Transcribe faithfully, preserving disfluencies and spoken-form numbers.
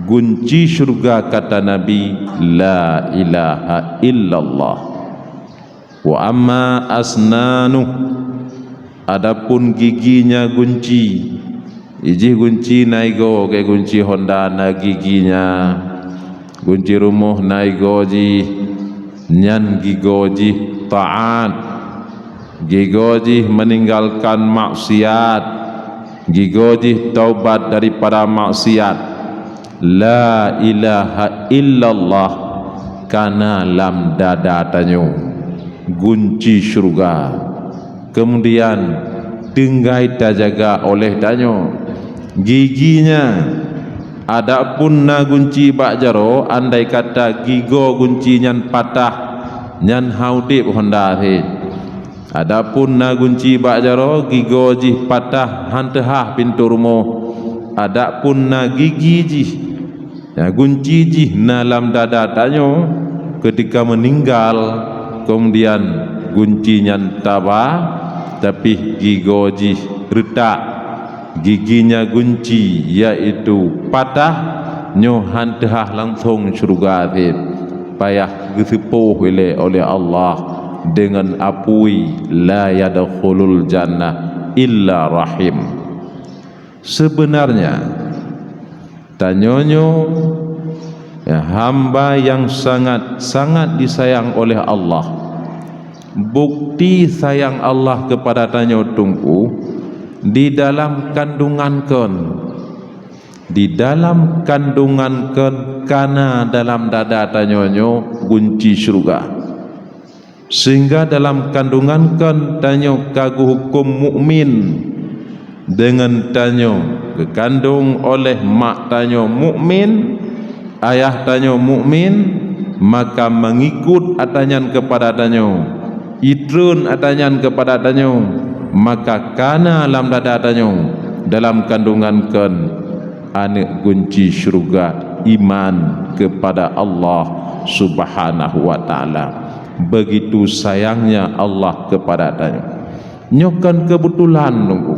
Gunci syurga, kata Nabi, la ilaha illallah. Wa amma asnanuh, adapun gigi nya gunci. Ijih gunci na igoe, keu gunci honda na gigi nya. Gunci rumoh na igoe jih, nyan gigoe jih taat. Gigoe jih meninggalkan maksiat. Gigoe jih taubat daripada maksiat. La ilaha illallah kana lam dada tanyoe, gunci syurga. Kemudian, tinggai tajaga oleh tanyoe gigi nya. Adapun na gunci bak jaroe, andai kata gigoe gunci nyan patah, nyan han udeb honda seh. Adapun na gunci bak jaroe, gigoe jih patah, han teuhah pintoe rumoh. Adapun na gigi jih, ya, gunci jih na lam dada tanyoe, keutika meuninggal, keumudian gunci nyan taba, tapi gigoe jih reutak. Gigi nya gunci, yaitu patah, nyoe han teuhah langsong syeuruga seb, payah geuseupôh ilée oleh Allah deungon apui, "La yadkhulul jannah illa rahim." Seubeunarnya, tanyoe nyoe, ya, hamba nyang sangat-sangat disayang oleh Allah. Bukti sayang Allah keupada tanyoe, Teungku, di dalam kandungan kon. Di dalam kandungan kon kana dalam dada tanyoe nyoe gunci syeuruga. Sehingga dalam kandungan kon tanyoe ka geuhuköm mukmin. Deungon tanyoe geukandong oleh mak tanyoe mukmin, ayah tanyoe mukmin, maka meungikot ata nyan keupada tanyoe, itreun ata nyan keupada tanyoe, maka kana lam dada tanyoe, dalam kandungan kon, aneuëk gunci syeuruga, iman keupada Allah Subhanahu wa Ta'ala. Begitu sayangnya Allah keupada tanyoe. Nyoe kon keubetulan, Teungku.